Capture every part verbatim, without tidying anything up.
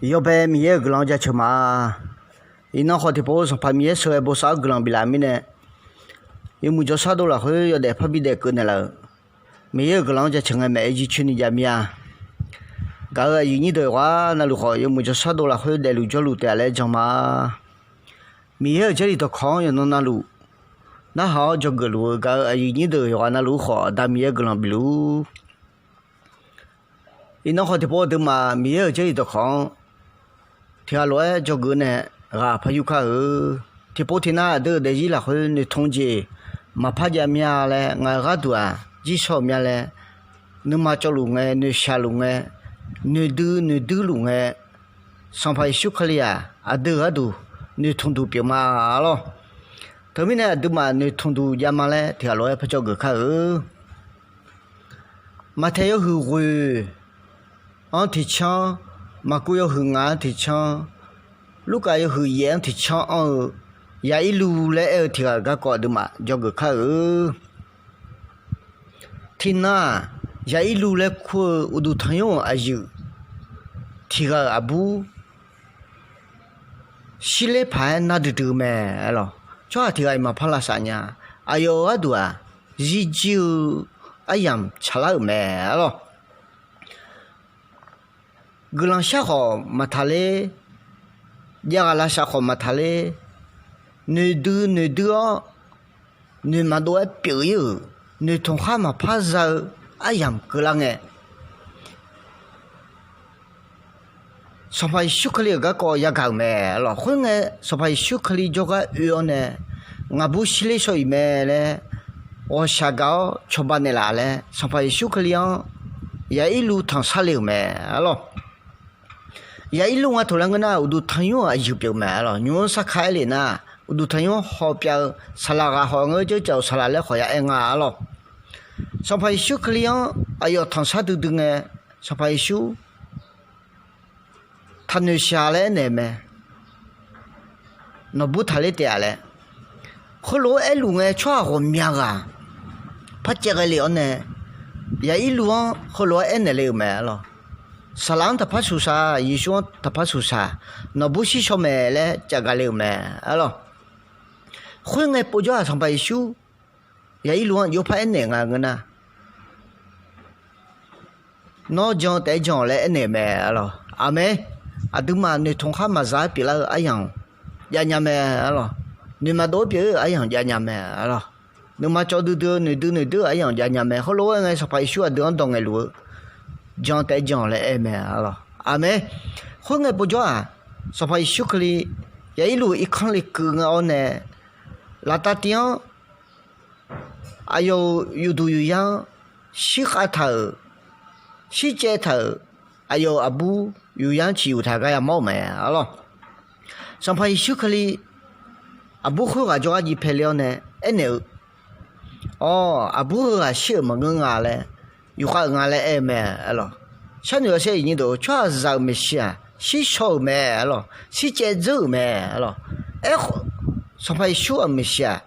Yawbae Miqyaer-euq guiqlanq jaceuq ma. Iqnan khawf tiqpov Sanqpaq Miqyaer sheuqghae bosav-awr guiqlanq biflaf mirnae, yawmuiq jawrshar dov lafkhoer yawdaef parbi daef keuv naeqlaf-euq Miqyaer-euq guiqlanq-anr jaceuq ngae maeq-aer jircoer ni jav mir-a. Gaq-euq aqyuif nyir deuq yawqghaq navluf khawf, yawmuiq jawrshar dov lafkhoer daefluf jawrluf taef-a laer jan ma. Miqyaer-euq Jarlif dawqkawq-anr yawqnan navluf narhaq-awr dzawgeuf luf-eu gaq-euq aqyuif nyir deuq yawqghaq navluf-ur khawf, Aqda Miqyaer guiqlanq bif luf-ur. Iqnan khawf tiqpov aqduimaf Miqyaer-euq Jarlif dawqkawq-anr tiqghaq lof-aer dzawgeuf nae ghaq par yur kar-eu. Tiqpov tiqnav aqdui-euq daefzir lafkhoer noeqtmq jeq maqpar jav mir-a laer ngaq-euq gharduq-aq jir shaw-euq mya laer, nuima cawvluf ngae, noeqshaq luf ngae, noeqdui noeqduir luf ngae, Sanqpaq Yeqsur Kali-aq aqdui-euq gharduq noeqtmq duq pyeuf ma arlawr. Teumirnae aqduimaf noeqtmq duq jav ma laer tiqghaq lof-aer par dzawgeuf kar-eu. Maqtaeq yawhuiq ghoeq-anr tiqcanr, Maqkuv yawhuiq ngaq-anr tiqcanr, Lurkaf yawhuiq yaef-anr tiqcanr anr-eu, Yaqirluv laer aer-eu tiqghaq-euq garkawv aqduimaf dzawgeuf kar-eu. Tiqnan-aq, Yaqirluv laer kur-eu uqduq tanqnymr-euq aqyuif tiqghaq-euq aqbur Shirler paq-aer nar duidui-eu mae arlawr. Tsawrhaq tiqghaq-iq maqpar lavsav nya. Aqyawf-euq gharduq-aq, zirjir-eu aryamq tsaqlar-euq mae arlawr. Guiqlanq shar khawf maqtaq ler, javghaq lavsav khawf maqtaq ler, noeqdui noeqdui-awr noeq maqdov-aer pyeuf-ir-euq, noeqtmq khar maqpar za-eu aryamq keuvlar ngae, Sanqpaq Yeqsur Kali-euq garkawv yagaq-euq mae arlawr. Khoerngae, Sanqpaq Yeqsur Kali jawrgar oe-awr nae, ngaqbur shirler shaw-iq mae laer ghawqshaq gaq-awr cawba naeqlaf laer, Sanqpaq Yeqsur Kali-anr Yaqirluv tanqsar le-euq mae arlawr. Yaqirluv nga toq laer ngeur nar, uqduq tanqnymr-euq aqyuif pyeuf-eu mae arlawr. Nymq-anr sarkar aer lef nar, uqduq tanqnymr haw pyav-eu saqlaq ghaq haw-eu ngeur jeur cav-euq saqlaq laer khawf ya aer nga arlawr. Sanqpaq Yeqsur Kali-anr aqyawf tanqsar duidui ngae, Sanqpaq Yeqsur taqnoeq shaq laer aernaeq-eu mae. Nawqbur taqler taef-a laer. Heulof-aer aerluf ngae, tsawrhaq ghawqmya ghaq par caev ghae lef-awr nae, Yaqirluv-anr heulof-aer aernaeq le-euq mae arlawr. Saqlaq-anr taqpar suqsaq, Yeqsur-anr taqpar suqsaq, nawqbur shir shaw mae laer caf gaq le-euq mae arlawr. Khoerngae povjawr-aq, Sanqpaq Yeqsur Yaqirluv-anr jov par aernaeq nga ngeur nar, Nawr jan taef-aer jan-awq laer aernaeq-eu mae arlawr. Aqmeq. Aqduimaf noeqtmq khar maqza-aer pyeuflar-eu aryamq javnya mae arlawr. Noeq maqdov-aer pyeuf-ir-euq aryamq javnya mae arlawr. Nuima cawv duidui-eu noeqdui noeqdui-euq aryamq javnya mae. Heulof-aer ngae, Sanqpaq Yeqsur aqdui-anr dawq ngaeqluf-eu jan taef-aer jan-awq laer aer mae arlawr. Aqmeq. Khoerngae povjawr-aq, Sanqpaq Yeqsur Kali Yaqirluv irkanr le keuv nga-awr nae, laftav tiv-anr aqyawf-euq yufduq yufyar-anr shirkhav taq-euq, shircaev taq-euq, aqyawf-euq aqbur yufyar-anr ciqyuf taq gar yamawr-euq mae arlawr. Sanqpaq Yeqsur Kali aqbur khoerghaq jawrgar jiv paeler-awr nae aernaeq-eu, Awr, aqbur heughaq shir-euq maqngeur nga laer, yufkhav-euq nga laer aer-eu mae arlawr. Sharnoeq-awr saer iqnyir deuq, tsawrhaqzaq-euq maeqshi-aq, shir shaw-euq mae arlawr, shircaev dzeur-euq mae arlawr. Aerkhawf, Sanqpaq Yeqsur-euq maeqshi-aq,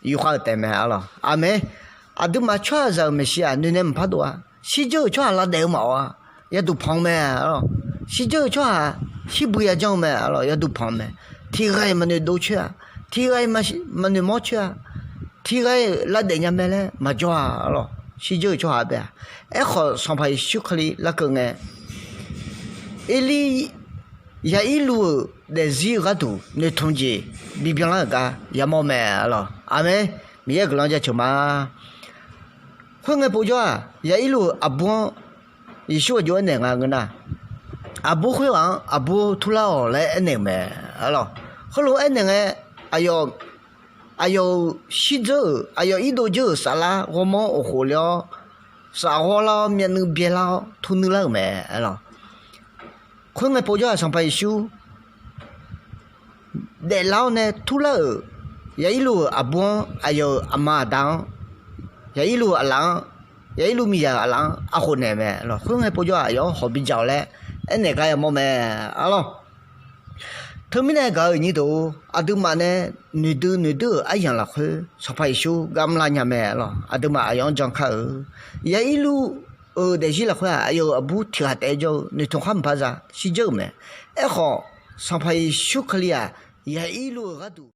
yufkhav-euq taef mae arlawr. Aqmeq. Aqduimaf tsawrhaqzaq-euq maeqshi-aq, noeqnae maqpar dov-a. Shirdzeur-euq tsawrhaq lavdaef-eu maqawf-a. Yaduq panq-eu mae arlawr. Shirdzeur-euq tsawrhaq shirbuiq yajanr-eu mae arlawr. Yaduq panq-eu mae. Tiqghaq-iq maqnoeq dov coer-a. Tiqghaq-iq maqnoeq mawr coer-a. Tiqghaq-iq lavdaef nya mae laer maqjawr-a arlawr. Shirdzeur-euq tsawrhaq bae-a. Aerkhawf, Sanqpaq Yeqsur Kali larkeuv ngae, Erlir Yaqirluv-euq daefzir-eu gharduq noeqtmq jeq bibyanlar-euq gar yamawr mae arlawr. Aqmeq. Miqyaer-euq guiqlanq jaceuq ma. Khoerngae povjawr-aq, Yaqirluv-euq aqbur-anr Yeqsur aqjox aernaeq nga ngeur nar, aqbur khoerghaq-anr aqbur turlar-awq laer aernaeq-euq mae arlawr. Heulof-aer aernaeq ngae, aqyawf aqyawf-euq shirdzeur-euq, aqyawf irdov dzeur-euq saflar ghawrmawr-anr of khof le-awr, safghawr lar-awr myavnuiv byaelar-awr turnuir lar-euq mae arlawr. Khoerngae povjawr-aq, Sanqpaq Yeqsur daeflar-awr nae turlar-euq Yaqirluv-euq aqbur-anr, aqyawf-euq aqma aqda-anr, Yaqirluv-euq aqlaf-anr, Yaqirluv miqyaq-euq aqlaf-anr aqkhof naeq mae arlawr. Khoerngae povjawr-aq, aqyawf-anr hawq bijaq-awq laer aernaeq gar yamawr mae arlawr. Teumirnae gaq-euq iqnyir deuq-or, aqduimaf nae noeqdui noeqdui-euq aryamq lafkhoer Sanqpaq Yeqsur gar mrlar nya mae arlawr. Aqduimaf aqyawf-anr jan kar-eu Yaqirluv Euq daefzir lafkhoer-aq, aqyawf-euq aqbur tiq ghaq taef-aer jawr-eu noeqtmq khar mqpar za shirdzeur-euq mae. Aerkhawf, Sanqpaq Yeqsur Kali-aq, Yaqirluf-euq gharduq